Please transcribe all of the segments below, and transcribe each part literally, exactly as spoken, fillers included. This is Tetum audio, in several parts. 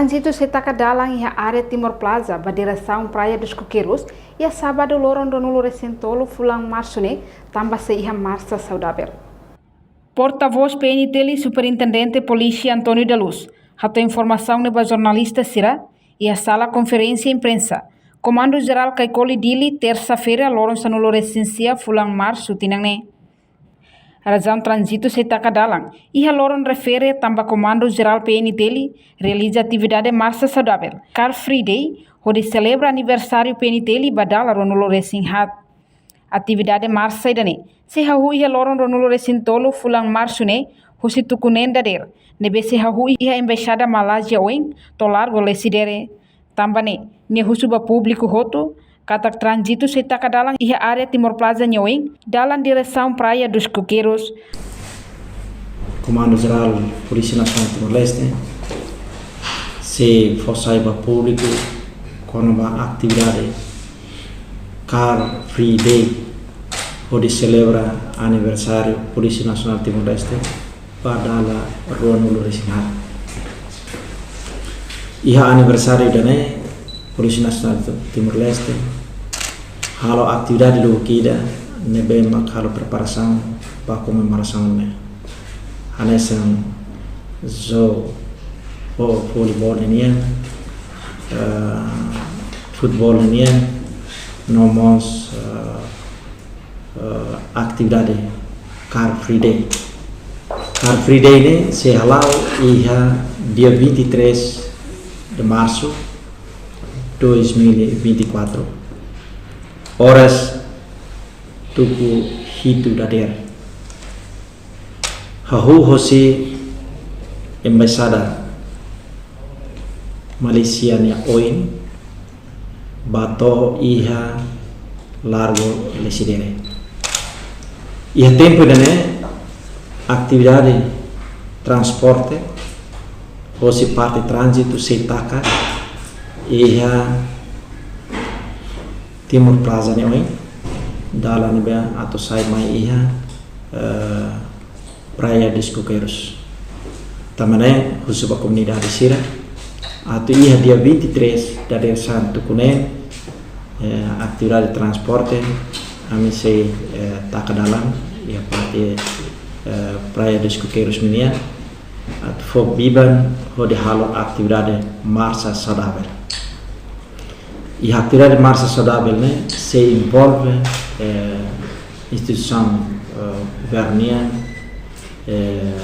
Tránzitu sei taka dalan iha área Timor Plaza ba diresaun Praia dos Coqueiros iha sábadu loron ruanulu-resin-tolu fulan Marsu ne'e, tanba sei iha Marsa Saudavel. Portavós P N T L, Superintendente Polísia António da Luz, hato'o informasaun ne'e ba jornalista sira iha sala konferénsia imprensa Komandu Jerál Caicoli, Dili, tersa-feira, loron sanulu-resin-sia fulan Marsu tinan ne'e. Razaun tránzitu sei taka dalan iha loron refere tanba Komandu Jerál P N T L realiza atividade Marsa Saudavel, Car Free Day, hodi selebra aniversáriu P N T L ba dala ruanulu-resin-haat. Atividade marsa ida-ne'e sei hahú iha loron ruanulu-resin-tolu fulan Marsu ne'e, husi tuku neen dadeer, ne'ebé sei hahú iha Embaixada Malázia oin to'o Largo Lecidere. Tanba ne'e, nia husu ba públiku hotu katak tránzitu sei taka dalan iha área Timor Plaza nia oin, dalan diresaun Praia dos Coqueiros. Komandu Jerál Polísia Nasionál Timor-Leste sei fó sai ba públiku kona-ba atividade Car Free Day, hodi selebra aniversáriu Polísia Nasionál Timor-Leste ba dala ruanulu-resin-haat. Iha aniversáriu ida-ne'e, Polísia Nasionál Timor-Leste halo atividade lubuk ida ne'ebé mak halo preparasaun ba komemorasaun ne'e. Hanesan jogu voleibol nian, eh, futeból nian, no mós, eh, eh, atividade Car Free Day. Car Free Day ne'e sei hala'o iha dia vinte e três de março dois mil e vinte e quatro, oras tuku hitu dadeer. Hahú hosi Embaixada Malázia nia oin ba to'o iha Largo Lecidere. Iha tempu ida-ne'e, atividade transporte hosi parte tránzitu sei taka iha Timor Plaza nia oin, dalan ne'ebé atu sai mai iha, eh, Praia dos Coqueiros. Tanba ne'e, husu ba komunidade sira atu iha dia vinte e três dadeer-saan tuku neen, eh, atividade transporte, ami sei, eh, taka dalan iha parte, eh, Praia dos Coqueiros nian, atu fó biban hodi halo atividade Marsa Saudavel. Iha atividade Marsa Saudavel ne'e sei envolve, eh, instituisaun, eh, governu nian, eh,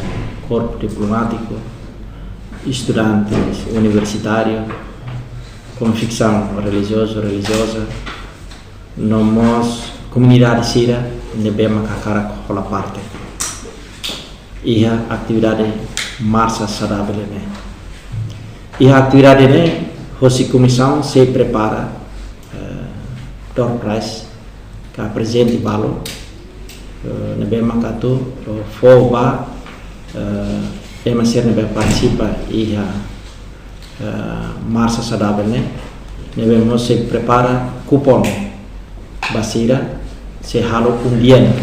korpu diplomátiku, estudantes universitáriu, konfesaun relijiozu, relijioza, no mós komunidade sira ne'ebé mak hakarak hola parte iha atividade Marsa Saudavel ne'e. Iha atividade ne'e, hosi komisaun sei prepara, eh, door prize ka prezente balu, eh, ne'ebé mak atu, eh, fó ba, eh, ema sira ne'ebé partisipa iha, eh, Marsa Saudavel ne'e, ne'ebé mós sei prepara kupon ba sira, sei halo undian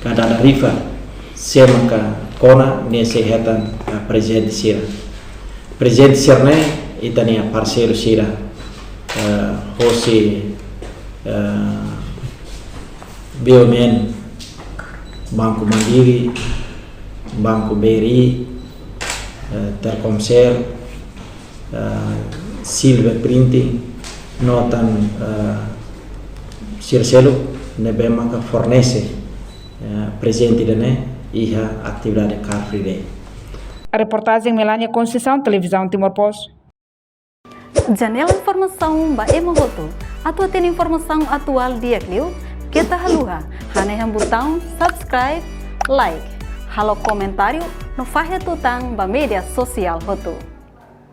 ka dada rifa, sé maka kona, nia sei hetan, eh, prezente sira. Prezente sira-ne'e, ita-nia parseiru sira, eh, hosi, eh, B U M N, Banco Mandiri, Banco B R I, eh, Telkomsel, eh, Silver Printing, no tan, eh, sira seluk ne'ebé maka fornese, eh, prezente ida-ne'e iha atividade Car Free Day. Reportajen Melania Conceição, Televizaun Timor Post. Janela informasaun ba ema hotu. Atu hatene informasaun atuál di'ak liu, keta haluha hanehan butaun subscribe, like, halo komentáriu no fahe tutan ba média sosiál hotu.